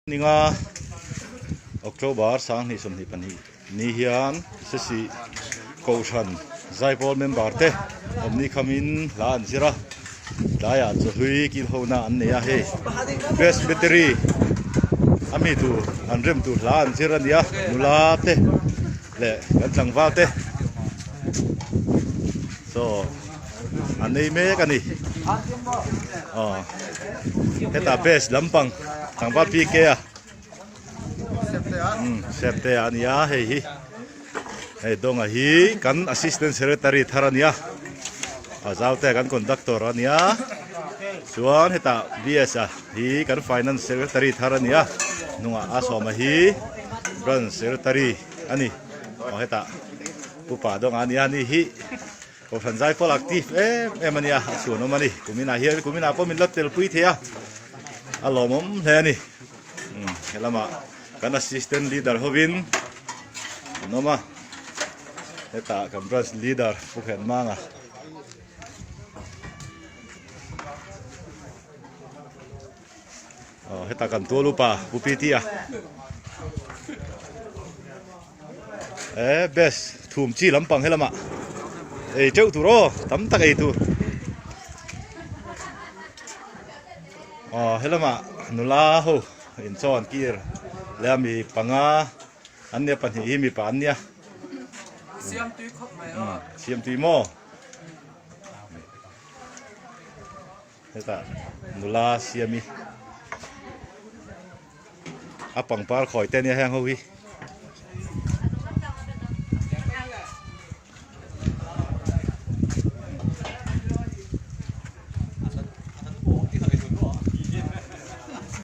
Ninga October 2022 ni hian Sesi Kohhran Zaipawl member te awmni khamin hla an zir a, tlaiah chawhlui kil hona an nei a hei Presbytery a mi tur an rem tur hla an zir a ni a, nula te leh kan tlangval te chaw an ei mek a ni aw hetah base lampang tlangval PK a umm Septe a nia hei hi hei dawnga hi kan assistant secretary thar a nia a zaute kan conductor a nia chuan hetah BS a hi kan finance secretary thar a nia hnungah a sawma hi branch secretary a ni aw hetah Upa dawng a nia ni hi Kohhran zai pawl active em em a nia a chhuan awm a ni kuminah hian kuminah pawh min la telpui thei a a lawmawm hle a ni umm he lamah kan assistant leader hovin an awm a hetah kan branch leader Pu Khenmanga. Aw hetah kan tual upa Pu PT a. Eh best thum chi lampang helamah ei teuh tur aw tam tak ei tur aw helamah nula ho inchaw an kir leh a mi panga an nia pahnih hi mipa an nia siam tui khawp mai aw siam tui maw hetah nula siami a pangpar khawi te ania heng ho hi.